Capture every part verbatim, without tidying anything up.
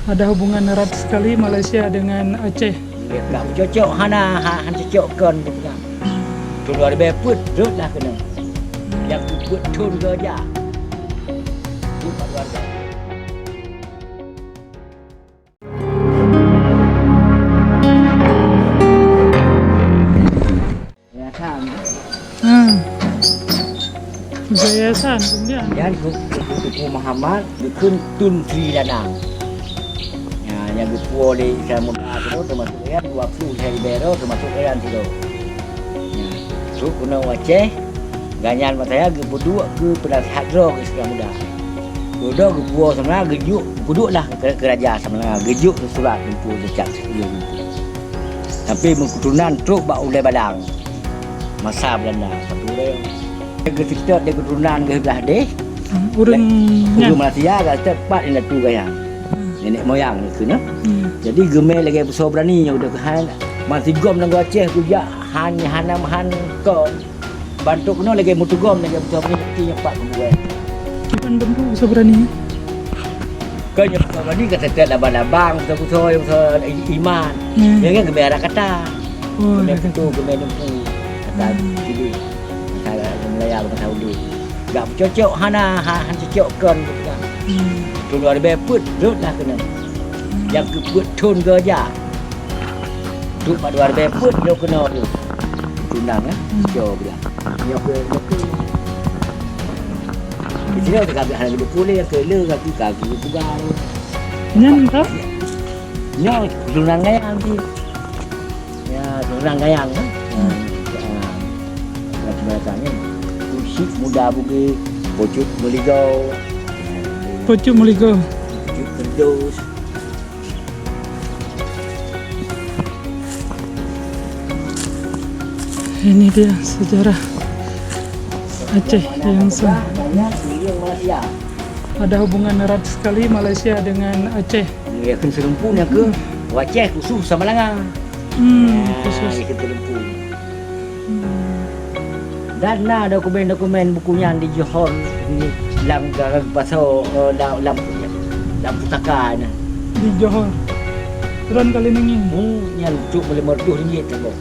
Ada hubungan erat sekali Malaysia dengan Aceh. Ka cocok hana, ha, han cocok kon. Thon dua ribèe peuet rhot lah keunoe. Nyang peuet thon geuja. Peuet bak dua ribèe. Yayasan. Hmm. Yayasan, kemudian? Nyan ku, ku, ku, ku Muhammad, dikheun Tun Sri Lanang. Ya, nyang geupuwoe lé Islam Muda tu, teumasuk nyan dua ploh lhèe ribèe droe, teumasuk nyan sidroe. Ya, trok keunoe u Aceh, gobnyan masa nyan geupeuduek keu peunasihat droe keu Islam Muda. Geuduek geupuwoe Samalanga, geujok, geuduek lah keu, keu Raja Samalanga, geujok surat teumpu, geucap, geucap. Tapi meuketurunan trok bak ulèe Balang. Masa Belanda, satu ureueng. Geuseutôt di keturunan geuh blah deh. Hmm, ureueng nyan. Ureueng Malaysia geuseutôt pat indatu gaya. Hmm. Nenek moyang ni keunoe. Hmm. Jadi geumè lagèe beusoe beurani nyang udah keuhan. Meusigom nanggroe Aceh kujak han, hana meuhan kon. Bantuk keunoe lagèe meutugom lagèe beusoe beurani nyan pat keubukan. Kiban bantuk beusoe beurani? Kan nyang beusoe beurani ka seutôt labang-labang, beusoe-beusoe, beusoe i-, iman. Hmm. Dia kan geumè arah kata. Oh, geumè arah kata. Geumè teumpu, kata dulu. Kata Malaya, kata udép. Gak cocok hana, ha, han cocok kon, gitu kan. Hmm. Thon dua ribèe peuet rhot lah keunoe. Hmm. Nyang keu peuet thon geuja. Trok bak dua ribèe peuet nyoe keunoe tu. Tunang, eh. Hmm. Cocok dia. Nyoe keu, nyoe keu. Di sini ada kaki hana dipukul, yang keu le kaki, kaki pegang. Nyan ka? Nyoe tunang gaya nanti. Ya, seurang gayang, kan? Hmm. Ha, ha. Macam-macam, kan? Kusyik muda bugé, pucuk meuligau. Pucuk meuligau. Pucuk kerdus. Ini dia sejarah Aceh yang sah. Ada hubungan erat sekali Malaysia dengan Aceh. Ya, kheun seureumpun nyang keu Aceh khusus Samalanga. Hmm, ya, khusus. Ya, kheun seureumpun. Hmm. Dan na dokumen-dokumen buku nyan di Johor, di lam, lam pasoe, eh, lam, lam, lam pusaka nyan. Di Johor. Tuan kali nangis. Hmm, nyan cuk lima ratus ringgit saboh.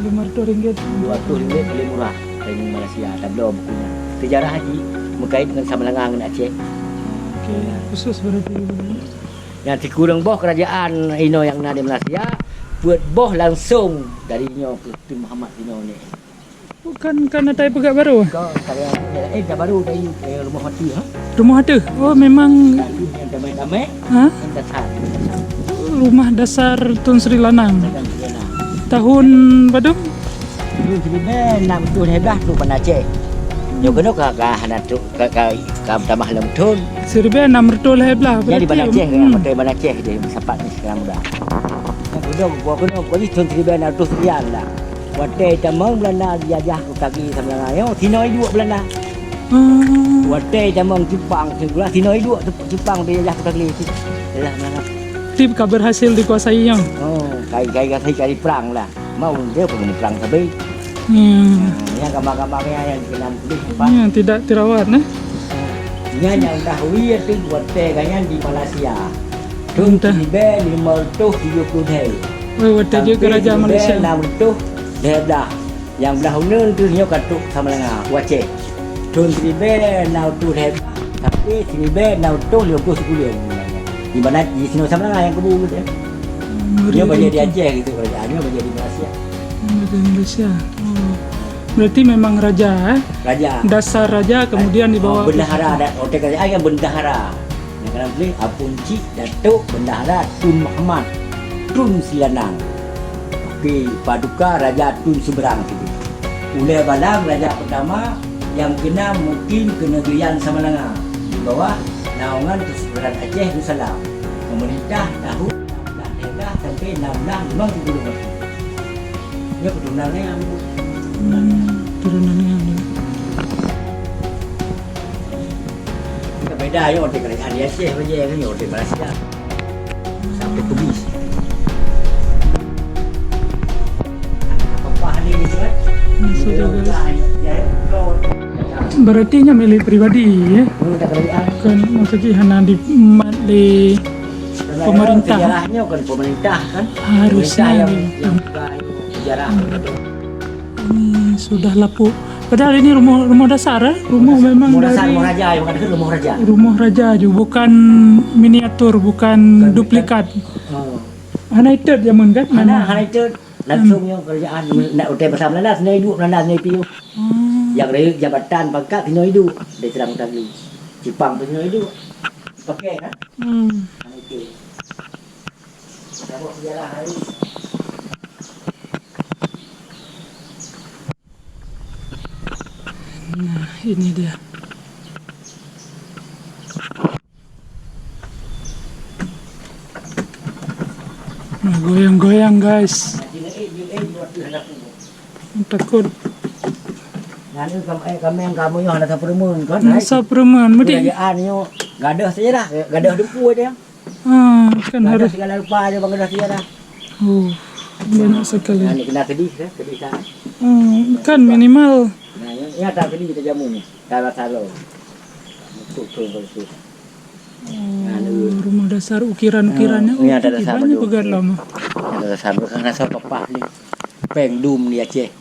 Lima ratus ringgit. Dua ratus ringgit paling murah dari Malaysia, tabloe buku nyan. Sejarah haji meukaid dengan Samalanga ngon Aceh. Oke, khusus berarti. Nyang sikureueng boh kerajaan inoe nyang na di Malaysia, peuet boh langsong dari nyoe keu Tun Muhammad inoe ni. Bukan kan ata peugah baru? Ka, ka, eh, ka baru dari, eh, rumah mati, ha? Rumah mati? Oh, memang. Dari yang damai-damai, ha? Yang dasar. Rumah dasar Tun Sri Lanang. Tun Sri Lanang. Tahun padum? Tahun seribu enam ratus lima belas tu pernah cek. Nyoe keunoe ka, ka hana tu. Ka, ka, ka tamah lom thon. Seribu enam ratus lima belas. Jadi berarti, Banda Aceh, hmm. Betul Banda Aceh dia, sapat ni sekarang muda. Yang kedua, gua kena, gua ni thon seribu enam ratus sekian dah. Watèe tamong Belanda dijajah kota Keli sama dengan nyoe, sinoe duek Belanda. Hmm. Watèe tamong Jepang, sebelah sinoe duek Jepang dijajah kota Keli. Dijajah Belanda. Tip ka berhasil dikuasai nyoe. Oh, kai, kai, kai, kai perang lah. Mau dia pun perang sabe. Hmm. Nah, yang gambar-gambar yang, yang kena tulis empat. Yang tidak terawat, nah. Nyan nyang dahulu tu watèe gobnyan di Malaysia. Thon seribu lima ratus tujuh puluh hai. Oh, watèe jeuet keu Raja Malaysia. Enam ratus dua belas. Yang belah uneun tu nyoe ka trok Samalanga, Aceh. Thon seribu enam ratus dua belas sampai seribu enam ratus lima puluh sepuluh. Di mana di sinoe Samalanga yang kebu gitu ya. Hmm, nyoe banyak di Aceh gitu kerajaan, nyoe banyak di Malaysia. Hmm, di Malaysia. Oh. Berarti memang raja, eh? Raja. Dasar raja, kemudian dibawa ke bendahara, dan hotel kerajaan yang bendahara. Yang kena tulis, Apun Cik Datuk Bendahara Tun Muhammad Tun Silanang. Okey, Paduka Raja Tun Seberang situ. Ulèe Balang raja pertama yang kena mukim keu neugrian Samalanga di bawah naungan Kesultanan Aceh Darussalam. Memerintah tahun enam belas tiga belas sampai enam belas lima puluh satu. Dia keturunan yang. Hmm, keturunan yang. Beda ya, orang tinggal di Aceh aja kan, orang tinggal Malaysia. Sampai Bugis. Apa-apa hari ni kan? Hmm, sudah, guys. Berarti nya milik pribadi, ya? Bukan, maksudnya hana dimat di Pemerintah. Sejarah nyoe kan pemerintah kan. Harusnya pemerintah yang, yang buka sejarah. Ini sudah lapuk. Padahal ini rumah, rumah dasar, eh? Rumah memang rumah dasar, dari rumah raja, yang kata rumah raja. Rumah raja je, bukan miniatur, bukan duplikat. Oh. Hana itot zaman kan? Hana, memang. Hana itot. Langsung yang kerajaan nak utai pasal Belanda, sinoe idup Belanda, sinoe piu. Hmm. Yang rakyat jabatan pangkat sinoe idup. Dari Serang Tagli. Cipang pun sinoe idup. Pakai kan? Hmm. Hana itot. Nah, ini dia. Nah, goyang-goyang, guys. Takut. Lalu kam-, eh, kameng kamu yang ada saperemen kan? Ada saperemen, mudi. Kerajaan nyoe gadoh saja dah, gadoh dempu aja. Ah, kan gadoh harus segala rupa aja bang gadoh saja dah. Oh, banyak sekali. Nah, ni kena sedih kan, sedih sangat. Hmm, kan minimal. Nah, ya, ya tak sedih kita jamu ni. Kalau salo. Betul betul betul. Oh, rumah dasar ukiran-ukirannya. Oh, ini ada dasar banyak pegat lama. Ada dasar kan rasa pepah ni. Peng dum di Aceh.